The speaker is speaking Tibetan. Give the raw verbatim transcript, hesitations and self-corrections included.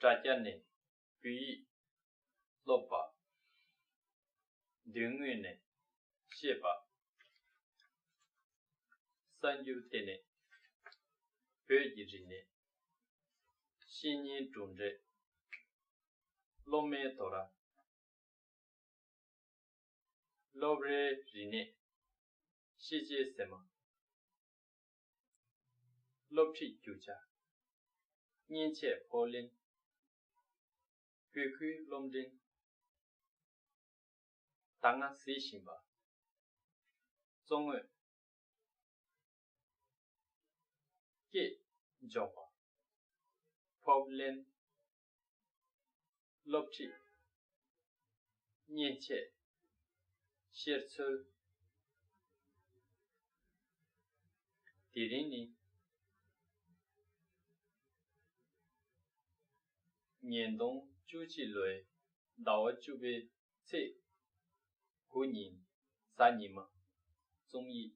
དྲ་རྒྱ་ནས་བོད་ཡིག་སློབ་པ། མདུན་ངོས་ནས་བཤད་པ། གསར་འགྱུར་ལྟེ་གནས། བོད་ཀྱི་རིག་གནས། བཤེས་གཉེན་གྲུབ་འབྲས། སློབ་མའི་དོ་ར། སློབ་རའི་རིག་གནས། ཤེས་བྱའི་ཟེགས་མ། སློབ་ཁྲིད་རྒྱུ་ཆ། མཉེན་ཆས་སྤོ་ལེན། བོད་ཁུལ་སློབ་འབྲིང་། ད་སྔ་གཟིགས་བཞིན་པ། བཙོང་འོས། སྐད་འཇོག་པ། ཕབ་ལེན། སློབ་ཁྲིད། མཉེན་ཆས། བཤེར་འཚོལ། དེ་རིང་ནི། ཉིས་སྟོང་བཅུ་གཅིག་ལོའི་ཟླ་བ་བཅུ་པའི་ཚེས་དགུ་ཉིན་གཟའ་ཉི་མ། རྩོམ་ཡིག་